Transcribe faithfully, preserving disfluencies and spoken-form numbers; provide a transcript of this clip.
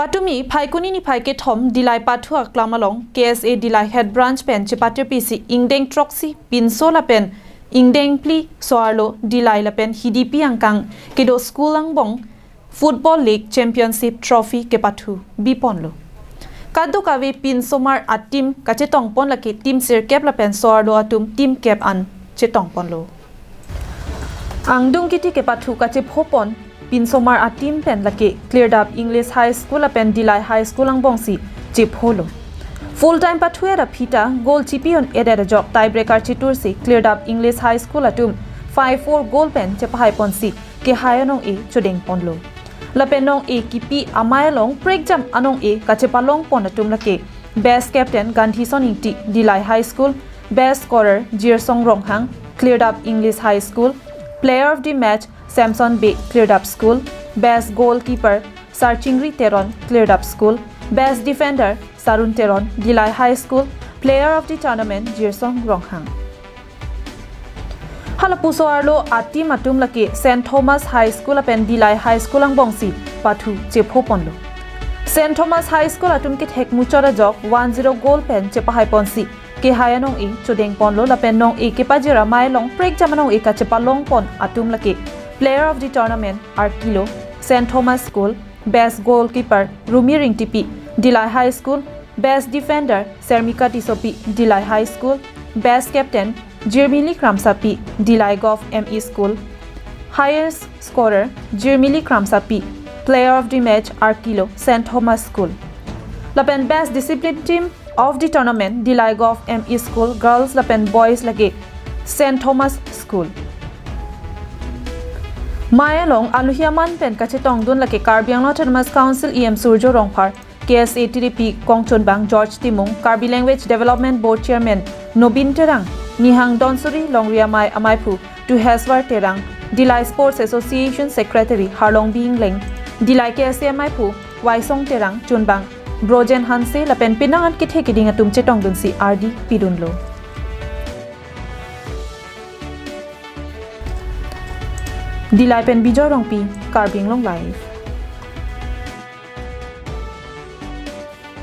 Patumi Phaikuni niphai kethom Dillai pathu aklam along K S A Dillai Head Branch pen chepatirpi si ingdeng throksi pinso lapen ingdeng phli so-arlo Dillai lapen Hidipi angkang kedo school angbong Football League Championship Trophy kepathu biponlo. Kadokave pinsomar a-team kachetongpon lake team sirkep lapen so-arlo atum team kep an chetongponlo. Angdung kiti kepathu kachephopon pinsomar a-team pen lake Klirdap English High School lapen Dillai High School angbongsi chepholo. Full time pathu-et aphita goal chipi-un-edet ajok tiebreaker chetursi Klirdap English High School atum five four goal pen chepahaiponsi kehai anong-e chodengponlo. Lapen nong-e kipi amei along prekjam anong-e kachepalongpon atum lake Best Captain Gandhison Ingti, Dillai High School, Best Scorer Jirsong Ronghang, Klirdap English High School, Player of the Match Samson Bey, Klirdap School, Best Goalkeeper Sarchingri Teron, Klirdap School, Best Defender Sarun Teron, Dillai High School, Player of the Tournament Jirsong Ronghang. Hala puso-arlo a-team atum lake Saint Thomas High School lapen Dillai High School angbongsi pathu chephoponlo. Saint Thomas High School atum kethek muchot ajok one zero goal pen chepahaiponsi kehai anong-e chodengponlo lapen nong-e kepajir amei along prekjam anong-e kachepalongpon atum lake Player of the Tournament Arkilo, Saint Thomas School, Best Goalkeeper Rumi Ringtipi, Dillai High School, Best Defender Sermika Tissopi, Dillai High School, Best Captain Jirmili Kramsapi, Dillai Govt M E School, Highest Scorer Jirmili Kramsapi, Player of the Match Arkilo, Saint Thomas School. Lapen Best Discipline Team of the Tournament Dillai Govt M E School, Girls lapen Boys lake Saint Thomas School. Mei along aluhi aman pen kachetongdun lake Karbi Anglong Autonomous Council E M Surjya Rongphar, K S A T D P kongchunbang George Timung, Karbi Language Development Board Chairman Nobin Terang, Nihang Donsuri Longri Amei amaiphu Tuheswar Terang, Dillai Sports Association Secretary Harlongbi Ingleng, Dillai K S A amaiphu Waisong Terang, chunbang Brojen Hanse lapen penang an kethe keding atum chetongdunsi ardi pidunlo. Dillai pen Bijoy Rongpi, Karbi Anglong Live.